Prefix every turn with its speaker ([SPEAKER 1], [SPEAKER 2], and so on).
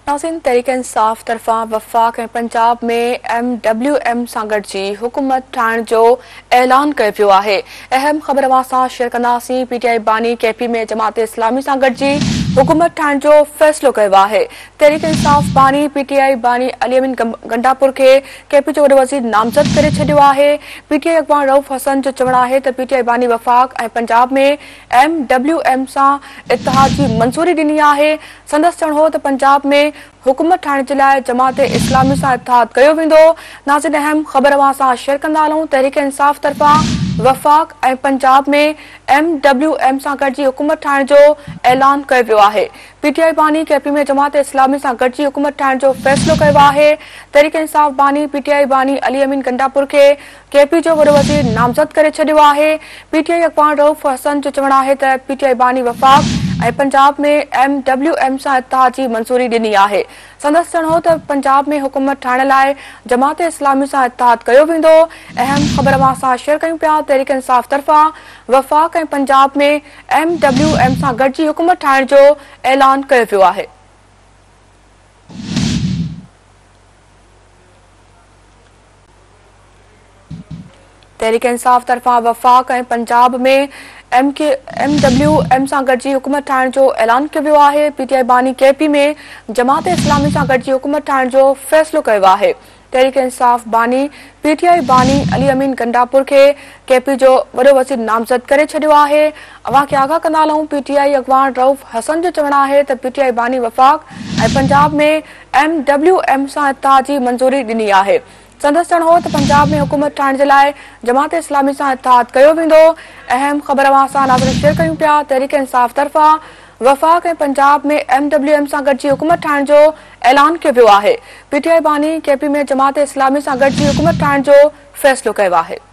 [SPEAKER 1] ناظرين تحريڪ انصاف طرفان وفاق ۽ پنجاب ۾ ايم ڊبليو ايم سان گڏجي حڪومت ٺاهڻ جو اعلان ڪيو ويو آهي. اهم خبر اوهان سان شيئر ڪنداسين پي ٽي آء باني ڪي پي ۾ جماعت اسلامي سان گڏجي حڪومت ٺاهڻ جو فيصلو ڪيو آهي. تحريڪ انصاف باني پي ٽي آء باني علي امين گنڊاپور کي ڪي پي جو وڏو وزير نامزد ڪري ڇڏيو آهي. پي ٽي آء اڳواڻ رئوف حسن جو چوڻ آهي ته پي ٽي آء باني وفاق ۽ پنجاب ۾ ايم ڊبليو ايم سان اتحاد جي منظوري ڏني آهي. سندس چوڻ هو ته پنجاب ۾ حڪومت ٺاهڻ جي لاء جماعت اسلامي سان اتحاد ڪيو ويندو. ناظرين اهم خبر اوهان سان شيئر ڪندا هلون تحريڪ انصاف طرفان وفاق ۽ پنجاب ۾ ايم ڊبليو ايم سان گڏجي حڪومت ٺاهڻ جو اعلان ڪيو ويو آهي. پي ٽي آء باني ڪي پي ۾ جماعت اسلامي سان گڏجي حڪومت ٺاهڻ جو فيصلو ڪيو آهي. تحريڪ انصاف باني پي ٽي آء باني علي امين گنڊاپور کي ڪي پي جو وڏو وزير نامزد ڪري ڇڏيو آهي. پي ٽي آء اڳواڻ رئوف حسن جو چوڻ آهي ته پي ٽي آء باني وفاق ۽ پنجاب ۾ ايم ڊبليو ايم سان اتحاد جي منظوري ڏني آهي. سندس چوڻ هو ته پنجاب ۾ حڪومت ٺاهڻ لاء جماعت اسلامي سان اتحاد ڪيو ويندو. اهم خبر اوهان سان شيئر ڪيون پيا تحريڪ انصاف طرفان وفاق ۽ پنجاب ۾ ايم ڊبليو ايم سان گڏجي حڪومت ٺاهڻ جو اعلان ڪيو ويو آهي. تحريڪ انصاف طرفان وفاق ۽ پنجاب ۾ ايم ڊبليو ايم سان گڏجي حڪومت ٺاهڻ جو اعلان ڪيو ويو آهي. پي ٽي آء باني ڪي پي ۾ جماعت اسلامي سان گڏجي حڪومت ٺاهڻ جو فيصلو ڪيو آهي. تحريڪ انصاف باني پي ٽي آء باني علي امين گنڊاپور کي ڪي پي جو وڏو وزير نامزد ڪري ڇڏيو آهي. اوهان کي آگاهه ڪندا هلون پي ٽي آء اڳواڻ رئوف حسن جو چوڻ آهي ته پي ٽي آء باني وفاق ۽ پنجاب ۾ ايم ڊبليو ايم سان اتحاد جي منظوري ڏني آهي. سندس چوڻ هو ته پنجاب ۾ حڪومت ٺاهڻ جي لاء جماعت اسلامي سان اتحاد ڪيو ويندو. اهم خبر اوهان سان ناظرين شيئر ڪيون پيا تحريڪ انصاف طرفان وفاق ۽ پنجاب ۾ ايم ڊبليو ايم سان گڏجي حڪومت ٺاهڻ جو اعلان ڪيو ويو آهي. پي ٽي آء باني ڪي پي ۾ جماعت اسلامي سان گڏجي حڪومت ٺاهڻ جو فيصلو ڪيو آهي.